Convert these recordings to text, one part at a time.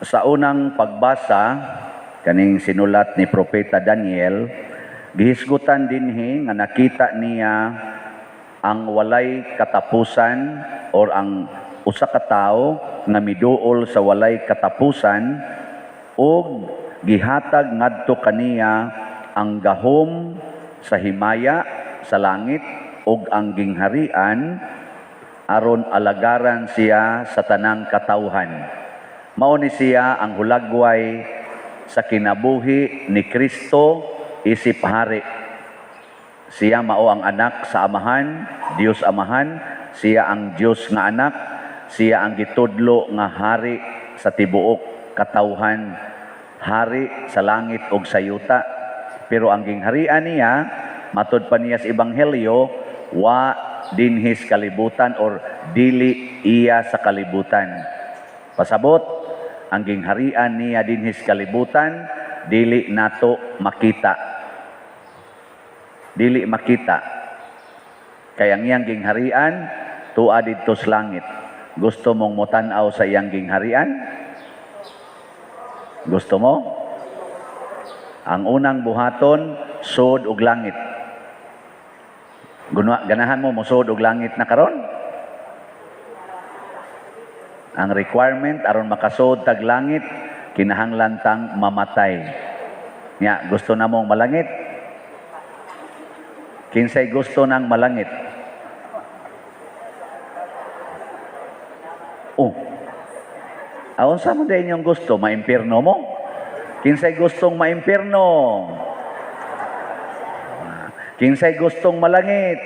Sa unang pagbasa, kaning sinulat ni Propeta Daniel, gihisgutan dinhi nga nakita niya ang walay katapusan or ang usa ka tawo nga miduol sa walay katapusan ug gihatag ngadto kaniya ang gahom sa himaya sa langit ug ang gingharian aron alagaran siya sa tanang katawhan. Mao ni siya ang hulagway sa kinabuhi ni Kristo isip hari. Siya mao ang anak sa Amahan, Dios Amahan, siya ang Dios nga anak, siya ang gitudlo nga hari sa tibuok katawhan, hari sa langit ug sa yuta. Pero ang gingharian niya, matod pa niya sa Ebanghelyo, wa dinhi sa kalibutan or dili iya sa kalibutan. Pasabot, ang gingharian niya dinhi sa kalibutan, dili nato makita. Dili makita. Kay ang iyang gingharian, tua didto sa langit. Gusto mong motan-aw sa iyang gingharian? Gusto mo? Ang unang buhaton, sud og langit. Ganahan mo mosud og langit na karon? Ang requirement aron makasud tag langit, kinahanglan tang mamatay. Nya, gusto na mong malangit? Kinsay gusto ng malangit? Oh. Aon sa mo din yung gusto, maimpirno mo? Kinsay gustong maimpirno? Kinsay gustong malangit?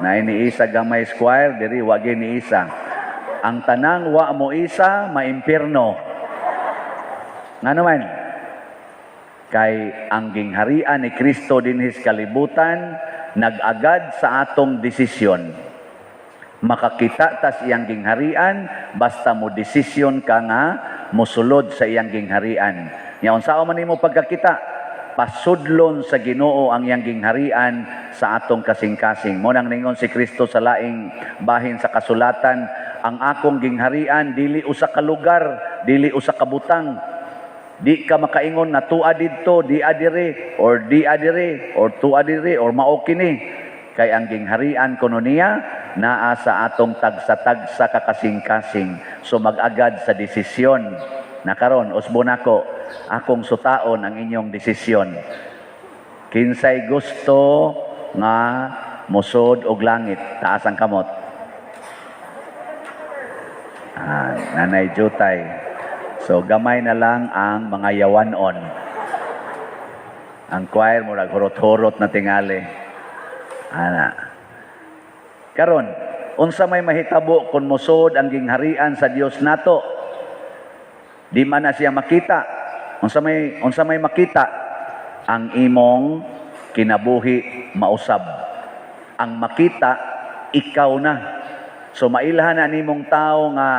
Na ni isa gamay square, diri wagi ni isa. Ang tanang wa mo isa, maimpirno. Nga naman, kay ang gingharian ni Kristo dinhi sa kalibutan, nag-agad sa atong desisyon. Makakita tas iyang gingharian, basta mo desisyon ka nga mosulod sa iyang gingharian. Nya unsaon man nimo pagkakita, pasudlon sa Ginoo ang iyang gingharian sa atong kasing-kasing. Mo nang ningon si Kristo sa laing bahin sa kasulatan, ang akong gingharian dili usa ka lugar, dili usa ka butang. Di ka makaingon nga tua didto, di adire, or di adire, or tua dire, or mao kini. Kay ang gingharian kuno niya naa sa atong tagsa-tagsa kakasing-kasing. So mag-agad sa desisyon. Na karon usbo nako akong sutaon ang inyong desisyon. Kinsay gusto nga musod og langit, taas ang kamot. Ah, Nanay Jutay. So gamay na lang ang mga yawanon. Ang choir murag hurot-hurot na tingali. Ana. Karon, unsa may mahitabo kung mosud ang gingharian sa Dios nato? Di man na siya makita. Unsa may makita? Ang imong kinabuhi mausab. Ang makita, ikaw na. So mailhan na nimong tao nga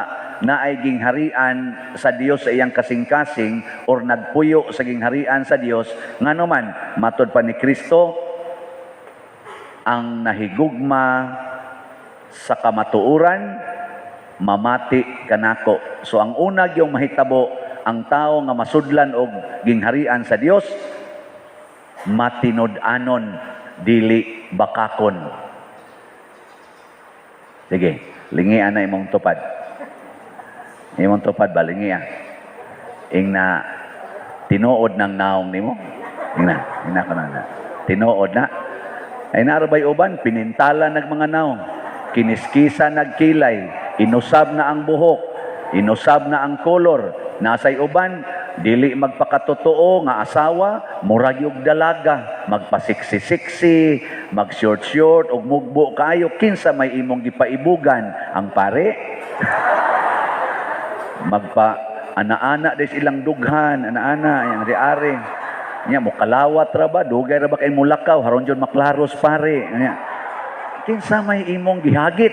naay gingharian sa Dios sa iyang kasing-kasing or nagpuyo sa gingharian sa Dios, ngano man matod pa ni Kristo, ang nahigugma sa kamatuoran mamati kanako. So ang una gyung mahitabo, ang tao nga masudlan og gingharian sa Dios, matinud-anon, dili bakakon. Sige, lingian na imong tupad. Imong tupad ba, lingia? Ing na tinuod ng naong nimo. Ingna ko na. Tinuod na. Ay naarabay uban, pinintala nag mga naong. Kiniskisa nagkilay, inusab na ang buhok, inusab na ang kolor. Nasay uban, dili magpakatotoo nga asawa, murag yung dalaga, magpasiksi-siksi, mag-short-short, ug mugbo kayo, kinsa may imong gipaibugan ang pare? Magpa ana-ana des ilang dughan, ana-ana, yang di-ari. Nya mo kalawat ra ba, dugay ra ba kay mulakaw, haron jud maklaros pare. Nya. Kinsa may imong gihagit?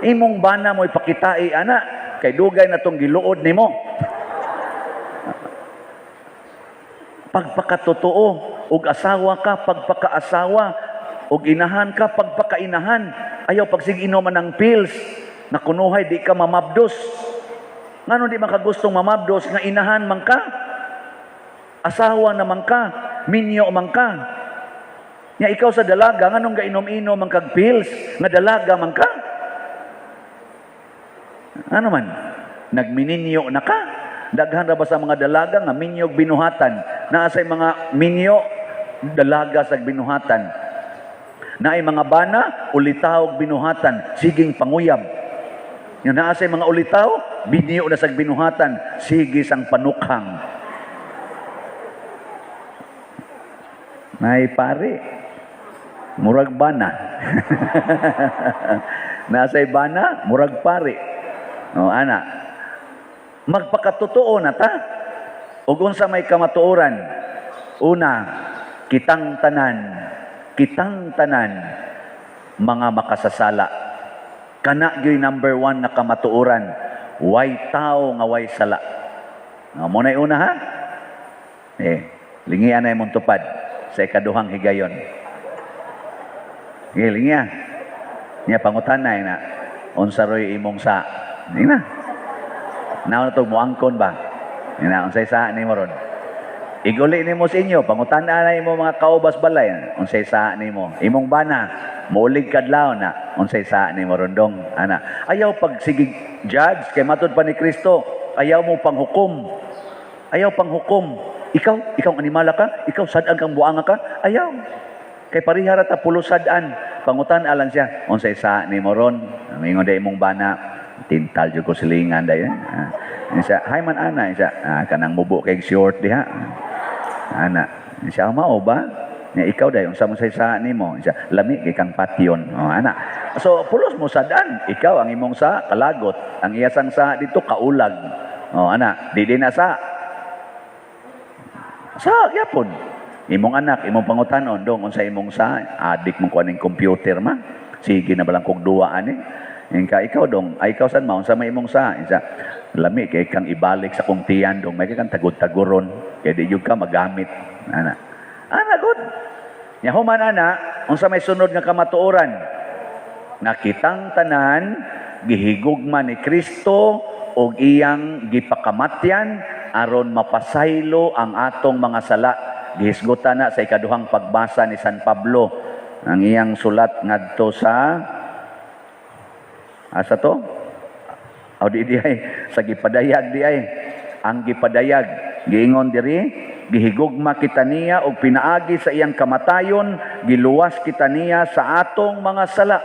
Imong bana mo ipakitai ana, kay dugay na tong giluod nimo. Pagpakatotoo, ug asawa ka, pagpakaasawa, ug inahan ka, pagpakainahan. Ayaw pagsig inom ng pills. Nga kunuhay di ka mamabdos. Ngano di man ka gustong mamabdos nga inahan man ka? Asawa na man ka, minyo man ka. Nya ikaw sa dalaga, nganong gainom-inom man kag pills, nga dalaga man ka? Ano man? Nagmininyo na ka? Daghan ra ba sa mga dalaga nga minyog binuhatan? Naa say mga minyo, dalaga sa binuhatan. Naay mga bana, ulitaw binuhatan, siging panguyab. Yung naa say mga ulitaw, binyo na sa binuhatan, sige sang panukhang. Nay pare, murag bana. Nasay bana, murag pare. O ana, magpakatotoo na ta. Ug unsa may kamatuoran? Una, kitang tanan mga makasasala. Kana gyud number one na kamatuoran. Way tao nga way sala. No, mo na'y una ha? Eh, lingian na imong tupad sa ikaduhang higayon. Sige, lingia. Niya pangutan na na. Unsa roy imong sa? Ni na. Naon na to muangkon ba? Ni na unsay sa nimo ron? Iguli nimo sa inyo, pangutan na imo mga kaubas balay, unsay sa nimo? Imong bana, muulig kadlaw na, unsay sa nimo ron dong? Ana. Ayaw pag sige judge kay matud pa ni Kristo, ayaw mo panghukom. Ayaw panghukom. Ikaw, ikaw animala ka, ikaw sad-an kang buanga ka, ayaw. Kay pareha ra ta pulos sad-an. Pangutan alang siya, unsay sa nimo ron? Ingon day imong bana, tintal jud ko silingan day. Ah. Siya, hay man ana, siya, ah, kanang mubo kay short diha. Ana, siya mao ba? Nya ikaw day unsa mo sa nimo? Siya, lami kay kang patyon. Oh, ana. So pulos mo sad-an, ikaw ang imong sa kalagot, ang iyasang sa dito kaulag. Oh, ana, di din na sa sa gyapon. Imong anak, imong pangutanon, dong unsa imong sa adik mong kuan computer ma. Sige na balang kog duwa ani. Ingka ikaw dong, ay ikaw san ma unsa may imong sa? Isa lami kay kang ibalik sa kong tiyan dong, may kang tagod-tagoron kay di jud ka magamit. Ana. Ana good. Nya human ana, unsa may sunod nga kamatuoran? Nga kitang tanan gihigugma ni Kristo og iyang gipakamatyan aron mapasaylo ang atong mga sala. Gihisgutan na sa ikaduhang pagbasa ni San Pablo ang iyang sulat ngadto sa asa to? O di di ay sa gipadayag di ay ang gipadayag giingon diri, gihigugma kita niya og pinaagi sa iyang kamatayon giluwas kita niya sa atong mga sala.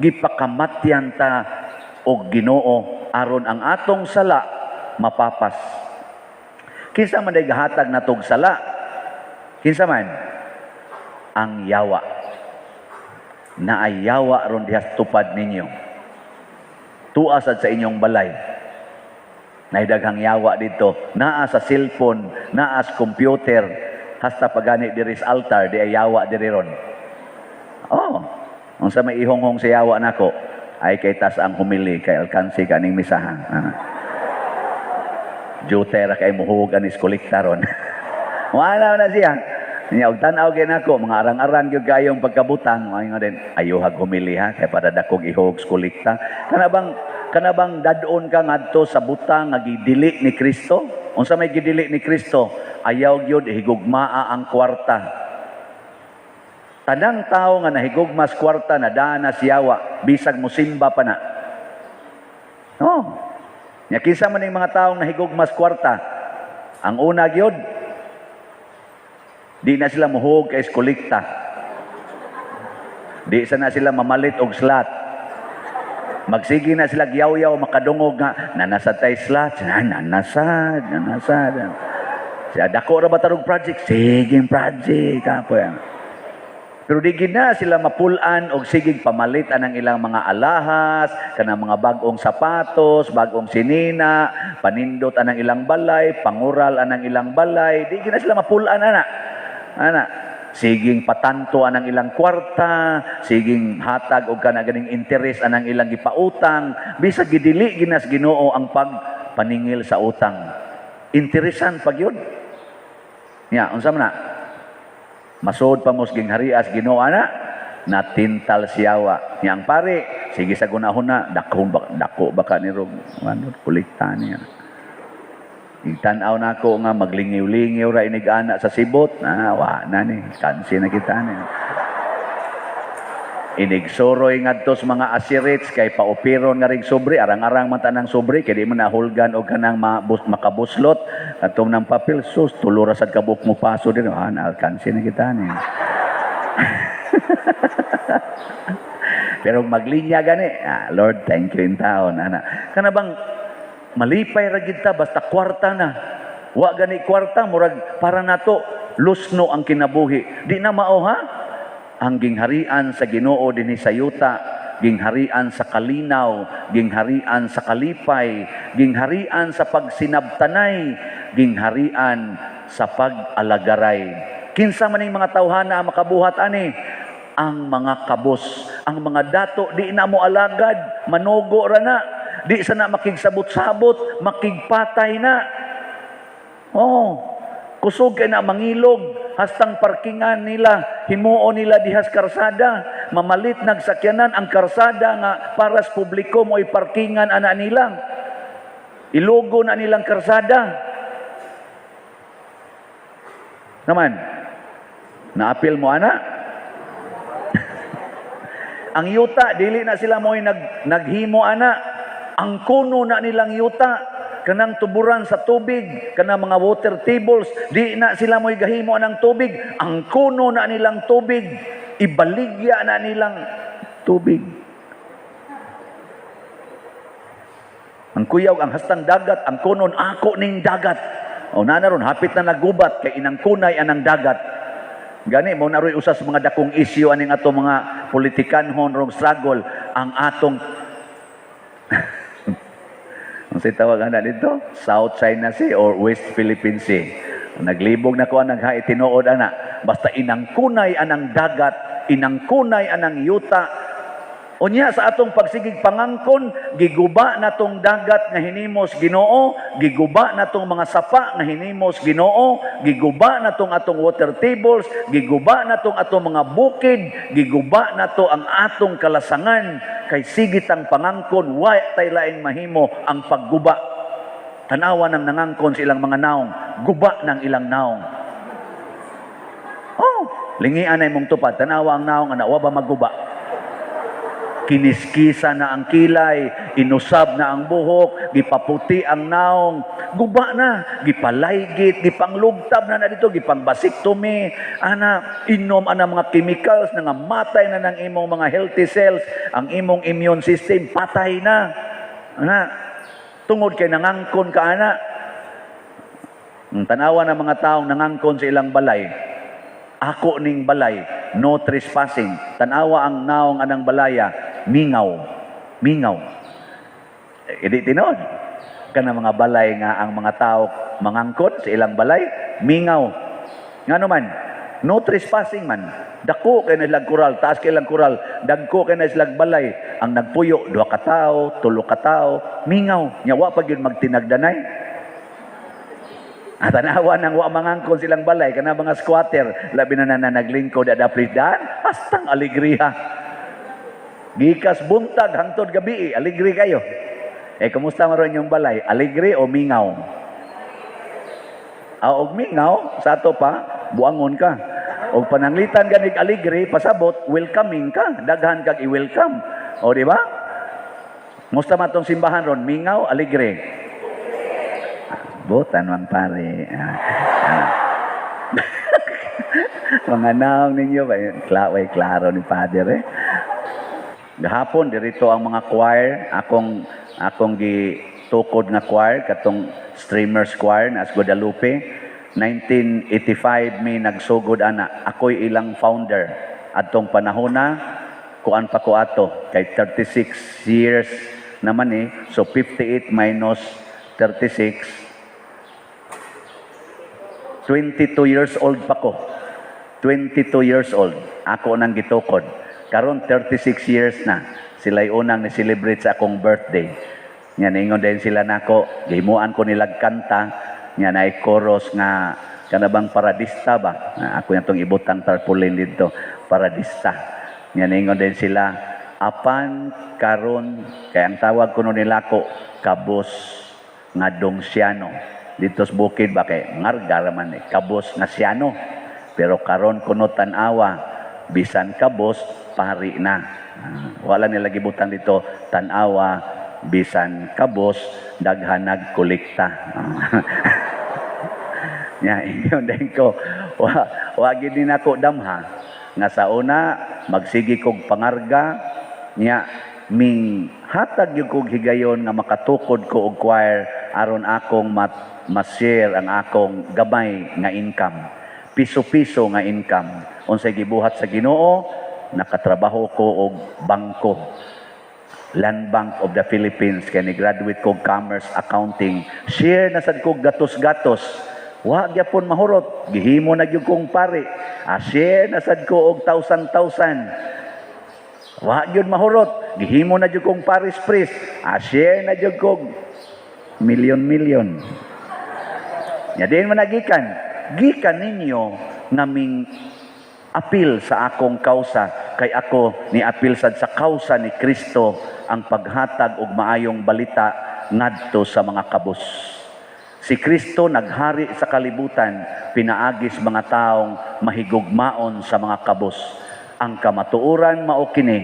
Gipakamatyan ta og Ginoo aron ang atong sala mapapas. Kinsa man day gahatag natog sala? Kinsa man? Ang yawa. Naay yawa ron diha sa tupad ninyo. Tua sad sa inyong balay. Naay daghang yawa dito. Naa sa cellphone, naa sa computer, hasta pagani diri sa altar, di ay yawa diri ron. Oh, unsa may ihonghong sa yawa nako? Ay kay tas ang humili kay alkansi kaning misaha. Ah. Jute ra kay muhug anis kolekta ron. Wala na siya. Nya og tan-aw gyud nako mga arang-arang gyud kayong pagkabutang, mga din ayuhag humili ha kay para dakog ihog sa kolekta. Kana bang dad-on ka ngadto sa butang nga gidili ni Kristo? Unsa may gidili ni Kristo? Ayaw gyud higugmaa ang kwarta. Tanang tao nga nahigugma sa kwarta nadaan na siyawa, bisag musimba pa na. No. Nya kinsa man ning mga taong nahigugma sa kwarta? Ang una gyud, di na sila muhug kay kolekta. Di sa na sila mamalit og slot. Magsige na sila gyaw-yaw makadungog nga nanasad tay slot, na nanasad, nanasad. Siya dako ra ba tarog project? Sige project kapo yan. Pero di gid na sila mapulan og sigig pamalit anang ilang mga alahas, kanang mga bag-ong sapatos, bag-ong sinina, panindot anang ilang balay, pangural anang ilang balay, di gid na sila mapulan ana. Ana, siging patanto anang ilang kwarta, siging hatag og kana ganing interes anang ilang gipautang, bisag gidili ginas Ginoo ang pagpaningil sa utang. Interesan pag yun. Ya, unsa man na? Masod pa mos gingharias Ginoo ana. Natintal si yawa. Yang pare, sige sa gunahon na, dako ba ka ni Rog, ano, kolekta niya. Tanaw na ako nga maglingiw-lingiw ra inig ana sa sibot, na wa na ni, kansi na kita ni. Inig suroy ngadto sa mga asirits kay paupiron nga ring sobre, arang-arang man tanang sobre kay di man nahulgan og kanang makabuslot atong ng papel, sus, tulo ra sad kabuk mo paso din, ah, alkansi na kita ni. Pero maglinya gani, ah, "Lord, thank you in taon," ana. Kana bang malipay ra gid ta basta kwarta na. Wa gani kwarta, murag para nato lusno ang kinabuhi. Di na mao, ha? Ang gingharian sa Ginoo dinhi sa yuta, gingharian sa kalinaw, gingharian sa kalipay, gingharian sa pagsinabtanay, gingharian sa pag-alagaray. Kinsa man ning mga tawhana ang makabuhat ani? Ang mga kabos, ang mga dato di na mo alagad, manugo ra na. Di sa na makigsabot-sabot, makigpatay na. Oh, kusog kay na mangilog, hastang parkingan nila, himuon nila dihas karsada, mamalit nagsakyanan ang karsada nga para sa publiko mo parkingan ana nila. Ilugo na nilang karsada. Naman, naapil mo ana? Ang yuta, dili na sila mo'y naghimo ana. Ang kuno na nilang yuta, kanang tuburan sa tubig, kanang mga water tables, di na sila mo'y gahimo anang tubig. Ang kuno na nilang tubig, ibaligya na nilang tubig. Ang kuyaw, ang hastang dagat, ang kunon, ako ning dagat. O na ron, hapit na nagubat, kay inang kunay anang dagat. Gani, mo naroy usas mga dakong isyu aning ato mga politikanhon rong struggle, ang atong ang say tawag ana dito, South China Sea or West Philippine Sea. Naglibog na ko ang naghae tinuod ana. Basta inangkunay anang dagat, inangkunay anang yuta. Unya sa atong pagsigig pangangkon, giguba na tong dagat nga hinimos Ginoo, giguba na tong mga sapa nga hinimos Ginoo, giguba na tong atong water tables, giguba na tong atong mga bukid, giguba na to ang atong kalasangan kay sigitang pangangkon, wa tay laing mahimo ang pagguba. Tanawa ng nangangkon sa ilang mga naong, guba ng ilang naong. Oh, lingian na imong tupad, tanawa ang naong ana, wa ba maguba? Kiniskisa na ang kilay, inusab na ang buhok, gipaputi ang naong, guba na, gipalaygit, gipanglugtab na na dito, gipangbasiktomy, ana, inom ana mga chemicals na nga matay na ng imong mga healthy cells, ang imong immune system, patay na. Ana, tungod kay nangangkon ka ana. Ang tanawa ng mga taong nangangkon sa ilang balay, "Ako ning balay, no trespassing." Tanawa ang naong anang balaya, mingaw, mingaw. Eh, di tinuod. Kana mga balay nga ang mga tao mangangkon sa ilang balay, mingaw. Ngano man, no trespassing man. Dako kay na silang kural, taas kay ilang kural, dagko kay na silang balay. Ang nagpuyo, duha ka tawo, tulo ka tawo, mingaw. Nya wa pa gyud magtinagdanay. At tanawa nang wa mangangkon silang balay, kana mga squatter, labi na na naglingkod ada daan, hastang alegriya. Gikas buntag hangtod gabi, alegre kayo. Eh, kumusta man yung balay? Alegre o mingaw? Ah, og mingaw, sa ato pa, buangon ka. Og pananglitan ganig alegre, pasabot, welcoming ka. Daghan kag i-welcome. O, di ba? Musta man tong simbahan ron? Mingaw, alegre? Butan man pare. Ah, ah. Mga naong ninyo, ba, way klaro ni Father eh. Gahapon dirito ang mga choir, akong gitukod nga choir katong Streamers Choir na as Guadalupe. 1985 mi nagsugod ana. Ako'y ilang founder. Adtong panahona kuan pa ko ato kay 36 years naman eh. So 58 minus 36, 22 years old pa ko. 22 years old. Ako nang gitukod. Karon 36 years na. Sila'y unang ni-celebrate sa akong birthday. Nya ningon din sila nako, gihimuan ko nilag kanta, nya naay chorus nga kana bang paradista ba? Na ako yung tong ibutang tarpaulin dito, paradista. Nga ningon din sila, apan karon kay ang tawag kuno nila ko kabos nga Dongsiano. Dito sa bukid ba kay ngarga man eh, kabos nga siyano. Pero karon kuno tan-awa, bisan kabos pari na. Ah, wala nila gibutang dito tan-awa bisan kabos daghan nagkolekta. Nya ingon din ko, wa gid ni nako damha nga sa una magsige kog pangarga, nya ming hatag gyud kog higayon nga makatukod ko og choir aron akong ma-share ang akong gamay nga income, piso-piso nga income. Unsay gibuhat sa Ginoo, nakatrabaho ko og bangko, Land Bank of the Philippines, kay ni graduate ko commerce accounting. Share na sad kog gatos-gatos, wa gyapon mahurot, gihimo na gyud kong pare. Ah, share na sad ko og thousand thousand, wa gyud mahurot, gihimo na gyud kong parish priest. Ah, share na gyud kog milyon milyon. Nya diin man nagikan? Gikan ninyo nga ming apil sa akong kausa, kay ako ni apil sad sa kausa ni Kristo, ang paghatag og maayong balita ngadto sa mga kabos. Si Kristo naghari sa kalibutan pinaagis mga taong mahigugmaon sa mga kabos. Ang kamatuoran mao kini: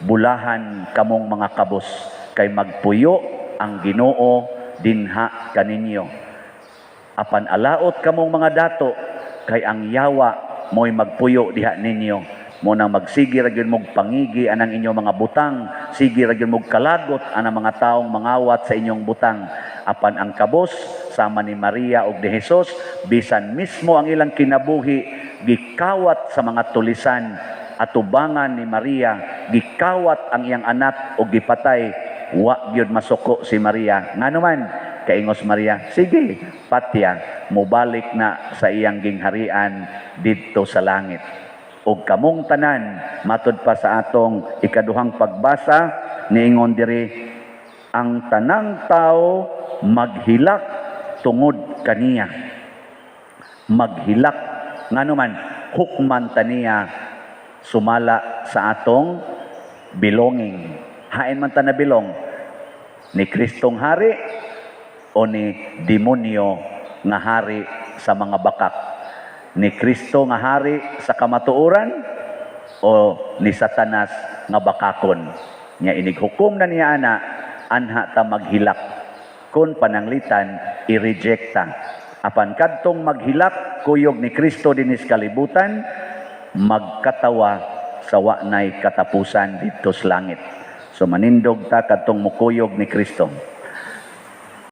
bulahan kamong mga kabos kay magpuyo ang Ginoo dinha kaninyo. Apan alaot kamong mga dato kay ang yawa mo'y magpuyo diha ninyo. Mo nang magsige ra gyud mog pangigi anang inyong mga butang, sige ra gyud mog kalagot anang mga taong mangawat sa inyong butang. Apan ang kabos, sama ni Maria ug ni Jesus, bisan mismo ang ilang kinabuhi gikawat sa mga tulisan atubangan ni Maria, gikawat ang iyang anak ug gipatay, wa gyud masuko si Maria. Ngano man, kaingos Maria, "Sige, patya," mobalik na sa iyang gingharian didto sa langit. Ug kamong tanan, matud pa sa atong ikaduhang pagbasa, niingon diri, ang tanang tao maghilak tungod kaniya. Maghilak ngano man, hukman taniya sumala sa atong belonging. Hain man ta na belong, ni Kristong hari o ni demonyo nga hari sa mga bakak, ni Kristo nga hari sa kamatuoran o ni Satanas nga bakakon. Nya inighukom na niya ana, anha ta maghilak. Kung pananglitan i-reject ta. Apan kadtong maghilak kuyog ni Kristo dinis kalibutan, magkatawa sa wa nay katapusan didto sa langit. So manindog ta kadtong mukuyog ni Kristo.